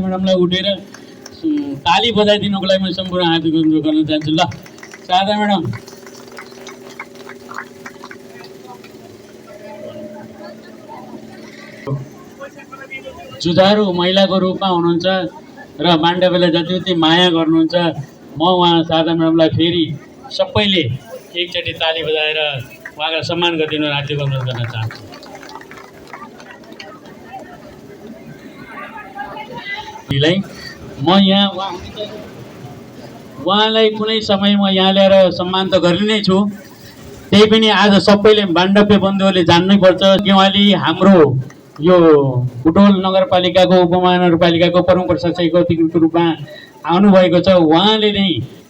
म्याडमलाई उठेर ताली बजाइदिनुको लागि म सम्पूर्ण हार्दिक अनुरोध गर्न चाहन्छु। ल शारदा म्याडम जुझारु महिलाको रूपमा हुनुहुन्छ र माण्डव्यलाई जति जति माया गर्नुहुन्छ, म उहाँ शारदा म्याडमलाई फेरि सबैले एकचोटि ताली बजाएर उहाँलाई सम्मान गरिदिनु हार्दिक अनुरोध गर्न चाहन्छु। म यहाँ उहाँलाई कुनै समय म यहाँ ल्याएर सम्मान त गर्ने नै छु, त्यही पनि आज सबैले माण्डव्य बन्धुहरूले जान्नै पर्छ। गेवाली हाम्रो यो बुटवल नगरपालिकाको उपमहानगरपालिकाको प्रमुख प्रशासकीय अधिकृतको रूपमा आउनुभएको छ। उहाँले नै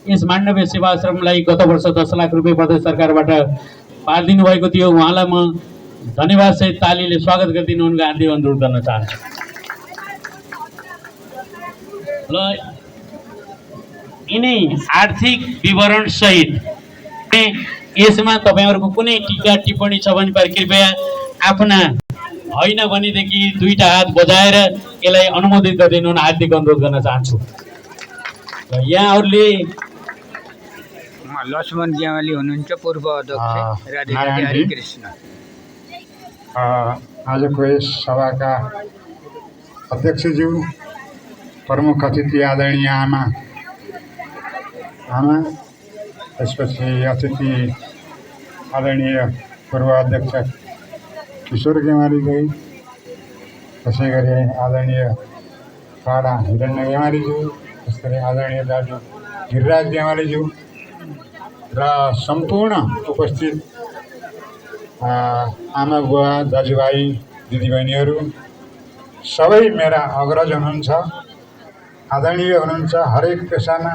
यस माण्डव्य सेवा आश्रमलाई गत वर्ष 10 लाख रुपियाँ प्रदेश सरकारबाट पारिदिनु भएको थियो। उहाँलाई म धन्यवाद सहित तालीले स्वागत गरिदिनु उनको हार्दिक अनुरोध गर्न चाहन्छु। ल यिनै आर्थिक विवरण सहित यसमा तपाईहरुको कुनै टीका टिप्पणी छ भने कृपया आफ्ना होइन भनेदेखि दुईटा हात बजाएर यसलाई अनुमोदित गरिदिनु हार्दिक अनुरोध गर्न चाहन्छु। यहाँहरूले लक्ष्मण ज्यावाली हुनुहुन्छ, पूर्व अध्यक्ष राधेराधे हरे कृष्ण। आजको यस सभाका अध्यक्षज्यू, प्रमुख अतिथि आदरणीय आमा, त्यसपछि अतिथि आदरणीय पूर्व अध्यक्ष किशोर गेवालीज्यू, त्यसै गरी आदरणीय काडा हिरण्य गेवालीज्यू, त्यसै आदरणीय दाजु गिरिराज गेवालीज्यू र सम्पूर्ण उपस्थित आमा बुवा दाजुभाइ दिदीबहिनीहरू सबै मेरा अग्रज हुनुहुन्छ, आदरणीय हुनुहुन्छ। हरेक पेसामा,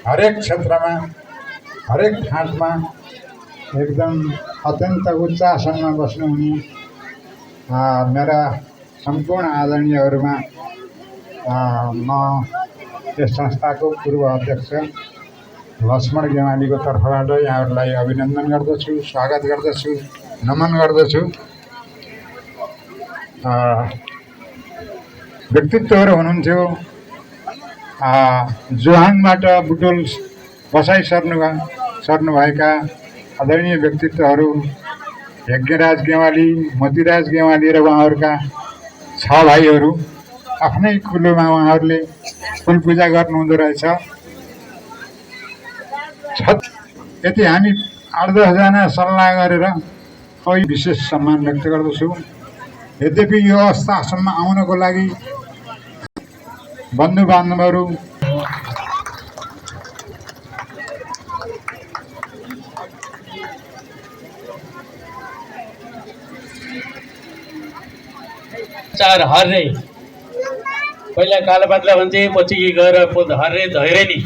हरेक क्षेत्रमा, हरेक ठाउँमा एकदम अत्यन्त उच्च आसनमा बस्नुहुने मेरा सम्पूर्ण आदरणीयहरूमा म यस संस्थाको पूर्व अध्यक्ष लक्ष्मण गेवालीको तर्फबाट यहाँहरूलाई अभिनन्दन गर्दछु, स्वागत गर्दछु, नमन गर्दछु। व्यक्तित्वहरू हुनुहुन्थ्यो जोहाङबाट बुटोल बसाइ सर्नुभएका आदरणीय व्यक्तित्वहरू यज्ञराज गेवाली, मोतीराज गेवाली र उहाँहरूका 6 भाइहरू आफ्नै कुलोमा उहाँहरूले कुल पूजा गर्नुहुँदो रहेछ। यति हामी 8-10 जना सल्लाह गरेर कोही विशेष सम्मान व्यक्त गर्दछु। यद्यपि यो अवस्थासम्म आउनको लागि बन्धु बान्धवहरू चार हर्रे पहिला कालोपात्ला भन्छे, पछि गएर हर्रे धैर्य नि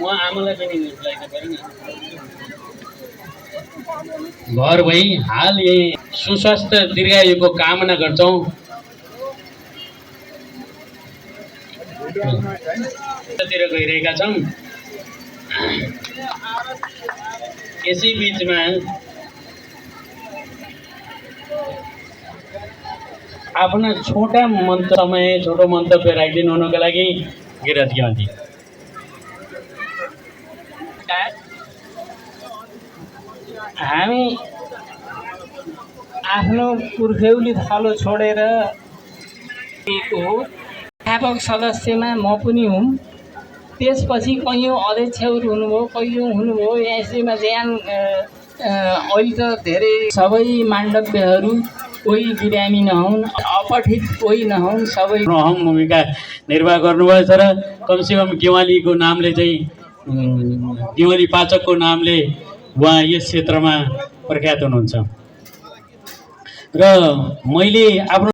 उहाँ आमालाई पनि घर भई हाल यही सुस्वास्थ्य दीर्घायुको कामना गर्छौँ। तिर गइरहेका छौँ। यसै बिचमा आफ्ना छोटो मन्तव्य राखिदिनु हुनको लागि गिरिराज गेवाली। हामी आफ्नो पुर्ख्यौली थालो छोडेर व्यापक सदस्यमा म पनि हुँ। त्यसपछि कैयौँ अध्यक्षहरू हुनुभयो, कैयौँ हुनुभयो। यसैमा ज्यान अहिले त धेरै सबै माण्डव्यहरू कोही बिरामी नहुन्, अपठित कोही नहुन्, सबै अहम भूमिका निर्वाह गर्नुभएछ र कमसेकम गेवालीको नामले चाहिँ गेवाली पाचकको नामले उहाँ यस क्षेत्रमा प्रख्यात हुनुहुन्छ। र मैले आफ्नो